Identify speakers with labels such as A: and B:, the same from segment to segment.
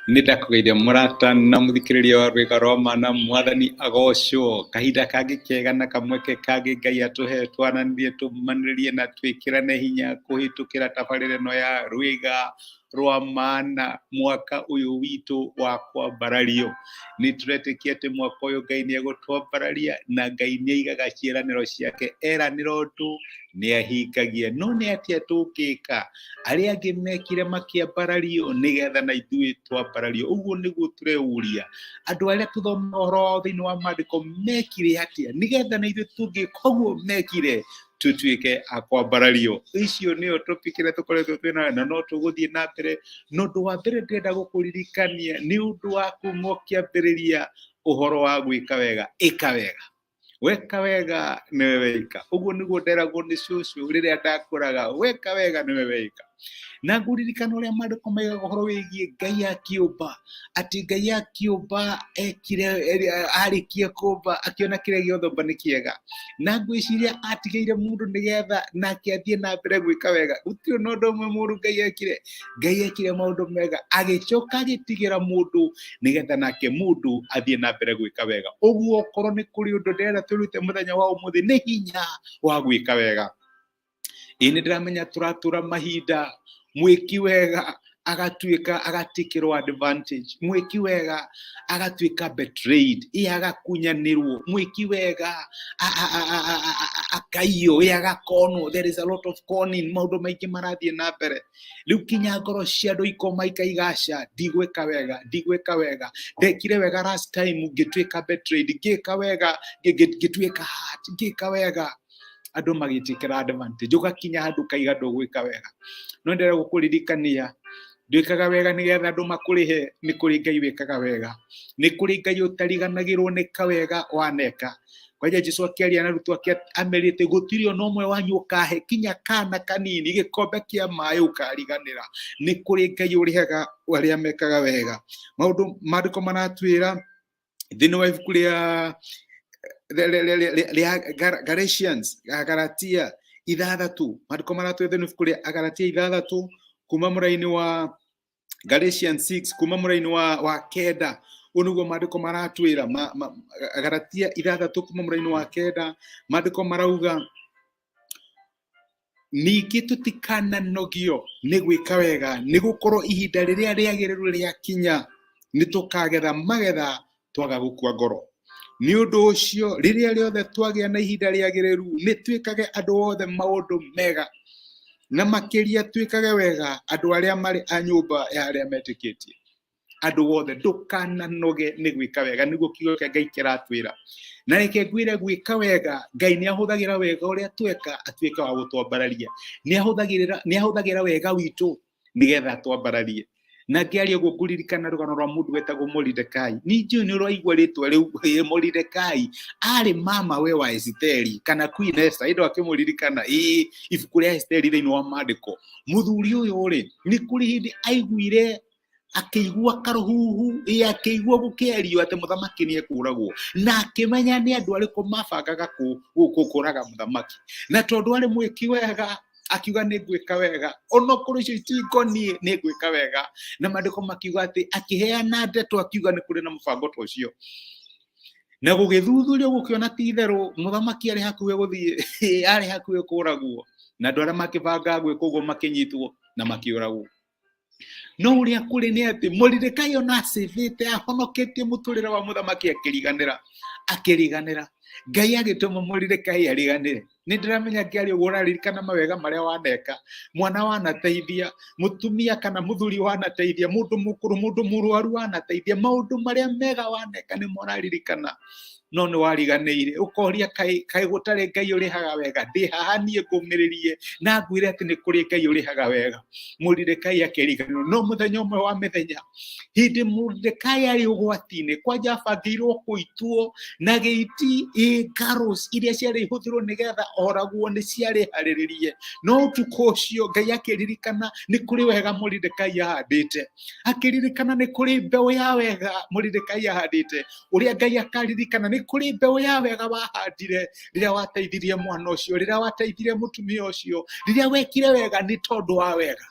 A: Nĩ ndakũgeithia mũrata na mũthikĩrĩria wa rwĩga rwa mana, mwathani agocwo. Kahinda kangĩ kega na kamweke kangĩ Ngai atũhe twaranĩrie, tũmanĩrĩrie na twĩkĩrane hinya kũhĩtũkĩra tabarĩra ĩno ya rwĩga rwa mana mwaka ũyũ witũ wa kwambarario. Nĩ tũretĩkia atĩ mwaka ũyũ Ngai nĩ egũtwambararia na Ngai nĩ aigaga ciĩranĩro ciake. Eranĩra ũndũ nĩ ahingagia. No nĩ atĩa tũngĩka arĩa angĩ mekire makĩambarario nĩgetha na ithuĩ twambarario? Ũguo nĩguo tũreũria. Andũ arĩa tũthomaga ũhoro wao thĩinĩ wa maandĩko mekire atĩa nĩgetha na ithuĩ tũngĩka ũguo mekire tutuĩke a kwambarario? Icio nĩyo topic ĩrĩa tũkoretwo twĩ nayo na no tũgũthiĩ na mbere. Na ũndũ wa mbere ndĩrenda gũkũririkania nĩ ũndũ wa kuma ũkĩambĩrĩria ũhoro wa gwĩka wega, ĩka wega. Weka wega nĩwe weika. Ũguo nĩguo nderagwo nĩ cũcũ rĩrĩa ndakũraga, weka wega nĩwe weika. Na ngũririkana ũrĩa maandĩko maigaga ũhoro wĩgiĩ Ngai akĩũmba, atĩ Ngai akĩũmba ekire, arĩkia kũmba akĩona kĩrĩa gĩothe omba nĩ kĩega. Na ngwĩciria atigĩire mũndũ nĩgetha nake athiĩ na mbere gwĩka wega. Gũtirĩ na ũndũ ũmwe mũũru Ngai ekire. Ngai ekire maũndũ mega, agĩcoka agĩtigĩra mũndũ nĩgetha nake mũndũ athiĩ na mbere gwĩka wega. Ũguo okorwo nĩ kũrĩ ũndũ ndĩrenda twĩrute mũthenya wa ũmũthĩ nĩ hinya wa gwĩka wega. Ĩĩ nĩ ndĩramenya tũratũra mahinda mwĩki wega agatuĩka agatikĩrwo advantage, mwĩki wega agatuĩka betrayed, ĩ agakunyanĩrwo, mwĩki wega akaiywo, ĩ agakonwo. There is a lot of conning, maũndũ maingĩ marathiĩ na mbere. Rĩu kinya ngoro cia andũ ikoma ikaigaca, ndigwĩka wega, ndigwĩka wega, ndekire wega last time ngĩtuĩka betrayed, ngĩka wega ngĩtuĩka hurt, ngĩka wega andũ magĩtĩkĩra advantage, ũgakinya handũ ũkaiga ndũgwĩka wega. No ndĩrenda gũkũririkania ndwĩkaga wega nĩgetha andũ makũrĩhe, nĩ kũrĩ Ngai wĩkaga wega, nĩ kũrĩ Ngai ũtariganagĩrwo nĩ kawega waneka. Kwanja Jesu akĩaria na arutwo ake amerite gũtirĩ ona ũmwe wanyu ũkahe kinya kana kanini gĩkombe kĩa maĩ ũkariganĩra. Nĩ kũrĩ Ngai ũrĩhaga arĩa mekaga wega. Maũndũ maandĩko maratwĩra thĩinĩ wa ibuku rĩa Galatians, Galatia 6, maandĩko maratwĩra thĩinĩ wa ibuku rĩa Galatia 6 kuma mũraini wa Galatians 6 kuma mũraini wa 9. Ũũ nĩguo maandĩko maratwĩra, Galatia 6 kuma mũraini wa 9, maandĩko marauga ningĩ tũtikananogio nĩ gwĩka wega, nĩ gũkorwo ihinda rĩrĩa rĩagĩrĩru rĩakinya nĩ tũkagetha magetha twaga gũkua ngoro. Nĩ ũndũ ũcio rĩrĩa rĩothe twagĩa na ihinda rĩagĩrĩru nĩ twĩkage andũ othe maũndũ mega, na makĩria twĩkage wega andũ arĩa marĩ a nyũmba ya arĩa metĩkĩtie. Andũ othe, ndũkananoge nĩ gwĩka wega, nĩguo kiugo kĩa Ngai kĩratwĩra. Na reke ngwĩre, gwĩka wega, Ngai nĩ ahũthagĩra wega ũrĩa tweka atuĩke wa gũtwambararia. Nĩ ahũthagĩra wega witũ nĩgetha atwambararie. Na ngĩaria ũguo ngũririkana rũgano rwa mũndũ wetagwo Moridekai. Nĩ njũĩ nĩ ũraigua rĩtwa rĩu, ĩ, Moridekai arĩ mama we wa Esiteri kana Queen Esther, ĩndũ akĩmũririkana, ĩ, ibuku rĩa Esiteri thĩinĩ wa maandĩko. Mũthuri ũyũ rĩ, nĩ kũrĩ hĩndĩ aiguire akĩigua karũhuhu, ĩ, akĩigua gũkĩario atĩ mũthamaki nĩ ekũragwo, na akĩmenya nĩ andũ arĩkũ mabangaga kũraga mũthamaki. Na tondũ arĩ mwĩki wega, akiuga nĩ ngwĩka wega, onokorwo icio itingoniĩ nĩ ngwĩka wega. Na maandĩko makiuga atĩ akĩheana ndeto akiuga nĩ kũrĩ na mũbango ta ũcio. Na gũgĩthuthurio gũkĩona ti itherũ mũthamaki arĩ hakuhĩ gũthiĩ, arĩ hakuhĩ kũragwo, na andũ arĩa makĩbanga gwĩka ũguo makĩnyitwo na makĩũragwo. No ũrĩa kũrĩ nĩ atĩ Moridekai ona acĩbĩte ahonoketie mũtũrĩre wa mũthamaki akĩriganĩra, akĩriganĩra. Ngai agĩtũma Moridekai ariganĩre. Nĩ ndĩramenya ngĩaria ũguo ũraririkana mawega marĩa waneka, mwana wanateithia, mũtumia kana mũthuri wanateithia, mũndũ mũkũrũ, mũndũ mũrwaru wanateithia, maũndũ marĩa mega waneka nĩmo ũraririkana. No nĩ wariganĩire, ũkoria kaĩ gũtarĩ Ngai ũrĩhaga wega? Ndĩ haha niĩ ngũmĩrĩrie na ngwĩre atĩ nĩ kũrĩ Ngai ũrĩhaga wega. Moridekai akĩriganĩrwo. No mũthenya ũmwe wa mĩthenya, hĩndĩ Moridekai arĩ ũgwati-inĩ, kwanja abangĩirwo kũitwo na gĩiti, ĩ, arrows iria ciarĩ ihũthĩrwo nĩgetha oragwo nĩ ciarĩ harĩrĩrie. No ũtukũ ũcio Ngai akĩririkana nĩ kũrĩ wega Moridekai ahandĩte, akĩririkana nĩ kũrĩ mbeũ ya wega Moridekai ahandĩte. Ũrĩa Ngai akaririkana nĩ kũrĩ mbeũ ya wega wahandire rĩrĩa wateithirie mwana ũcio, rĩrĩa wateithirie mũtumia ũcio, rĩrĩa wekire wega nĩ tondũ wa wega.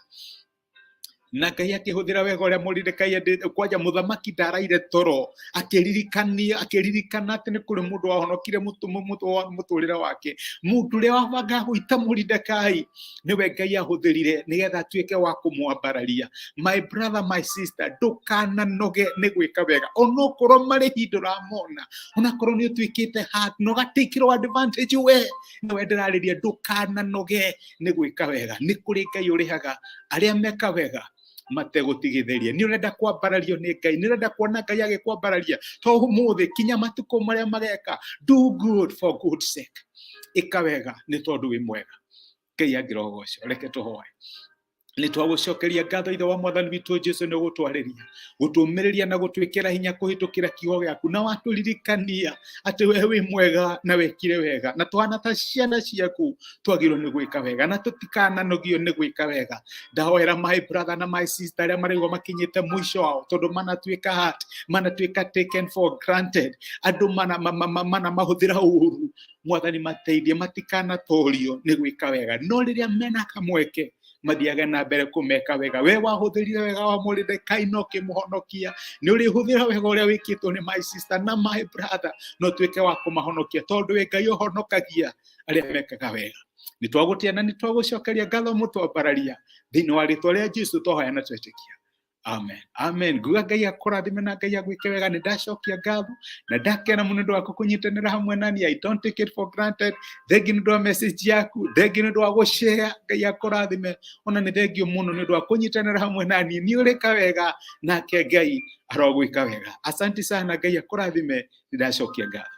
A: Na Ngai akĩhũthĩra wega ũrĩa Moridekai endete. Kwanja mũthamaki ndaraire toro akĩririkania, akĩririkana atĩ nĩ kũrĩ mũndũ wahonokire mũtũrĩre wake. Mũndũ ũrĩa wabangaga gũita Moridekai nĩwe Ngai ahũthĩrire nĩgetha atuĩke wa kũmwambararia. My brother, my sister, ndũkananoge nĩ gwĩka wega, onokorwo marĩ hinda ũramona, onakorwo nĩ ũtuĩkĩte hurt na ũgatikĩrwo advantage, we nĩwe ndĩrarĩria, ndũkananoge nĩ gwĩka wega. Nĩ kũrĩ Ngai ũrĩhaga arĩa meka wega mategũtigithĩria. Nĩ ũrenda kwambarario nĩ Ngai, nĩ ũrenda kuona Ngai agĩkwambararia to ũmũthĩ, kinya matukũ marĩa mageka. Do good for good sake, ĩka wega nĩ tondũ wĩ mwega. Ngai angĩrogocwo. Reke tũhoe. Nĩ twagũcokeria ngatho, Ithe wa Mwathani witũ Jesu, nĩ gũtwarĩria, gũtũmĩrĩria na gũtwĩkĩra hinya kũhĩtũkĩra kiugo gĩaku, na watũririkania atĩ we wĩ mwega na wekire wega, na twana ta ciana ciaku twagĩrĩirwo nĩ gwĩka wega na tũtikananogio nĩ gwĩka wega. Ndahoera my brother na my sister arĩa maraigua makinyĩte mũico wao, tondũ manatuĩka hurt, manatuĩka taken for granted, andũ mana mana mahũthĩra ũru. Mwathani, mateithie matikanatorio nĩ gwĩka wega, no rĩrĩa mena kamweke mathiage na mbere kũmeka wega. We wahũthĩrire wega wa Moridekai na ũkĩmũhonokia, nĩ ũrĩhũthĩra wega ũrĩa wĩkĩtwo nĩ my sister na my brother, no tuĩke wa kũmahonokia, tondũ wĩ Ngai ũhonokagia arĩa mekaga wega. Nĩ twagũtĩa na nĩ twagũcokeria ngatho, mũtwambararia. Thĩinĩ wa rĩtwa rĩa Jesu twahoya na twetĩkia, amen, amen. Nguga Ngai akũrathime na Ngai agwĩke wega. Nĩ ndacokia ngatho na ndakena mũno nĩ ũndũ waku kũnyitanĩra hamwe nani. I don't take it for granted. Thengi nĩ ũndũ wa message yaku, thengi nĩ ũndũ wa gũshare. Ngai akũrathime. Ona nĩ thengio mũno nĩ ũndũ wa kũnyitanĩra hamwe nani. Nĩ ũrĩka wega, nake Ngai arogwĩka wega. Asante sana, Ngai akũrathime. Nĩ ndacokia ngatho.